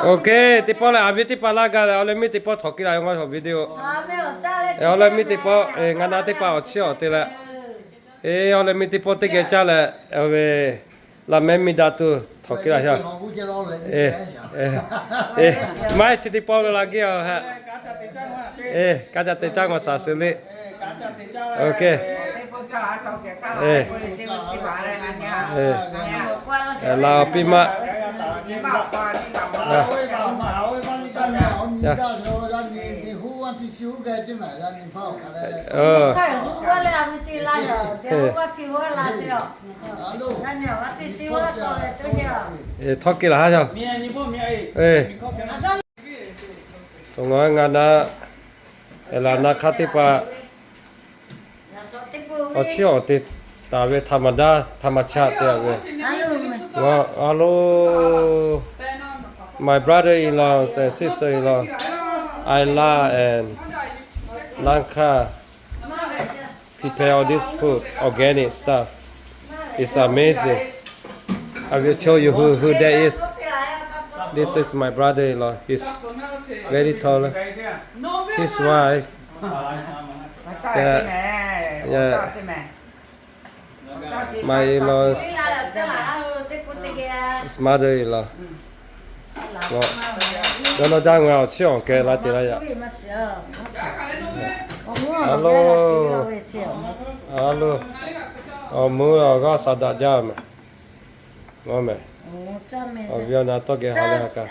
Ok, teˇ pawˆ lehˬ, a viˉ teˇ hpaˍ laˇ gaˇ leh, awˬ leh miˇ teˇ pawˆ htawꞈ kiˇ la ve ngaˬ hui video. Awˬ leh miˇ teˇ pawˆ, ngaˬ na teˇ hpaˍ awˬ chiˇ awˬ te leh, e, awˬ leh miˇ teˇ pawˆ teˇ geh caˇ leh, a ve, laꞈ mehˉ miˇ daꞈ tuˬ htawꞈ kiˇ la yaˇ. Maˇ heˆ, chi teˇ pawˆ ve la geh a ha. Kaˇ ca te caˇ maˇ shaˍ suh le. Ok. Laˬ awˬ piˇ maˇ. Htawˇ kiˇ laˬ haˉ yaˇ. Ngaˬ na, laˬ na hk'aˇ teˇ hpaˍ awˬ chiˇ awˬ te taˍ ve ธรรมดา ธรรมชาติ te a ve. Hello, my brother-in-law and sister-in-law, Ayla and Langka, prepare all this food, organic stuff. It's amazing. I will show you who, who that is. This is my brother-in-law. He's very tall. His wife, yeah, yeah. My in-law, his mother-in-law. Yawˇ nawˬ jaˇ ngaˬ awˬ chiˇ awˬ keh la ce la yaꞈ. Alo, alo, awˬ mvuhˇ awˬ g'aˇ sha daꞈ jaˇ mehˍ. Ngaˬ mehˍ, awˬ viˉ awˬ nyi tawˇ geh ha leh ha kaꞈ.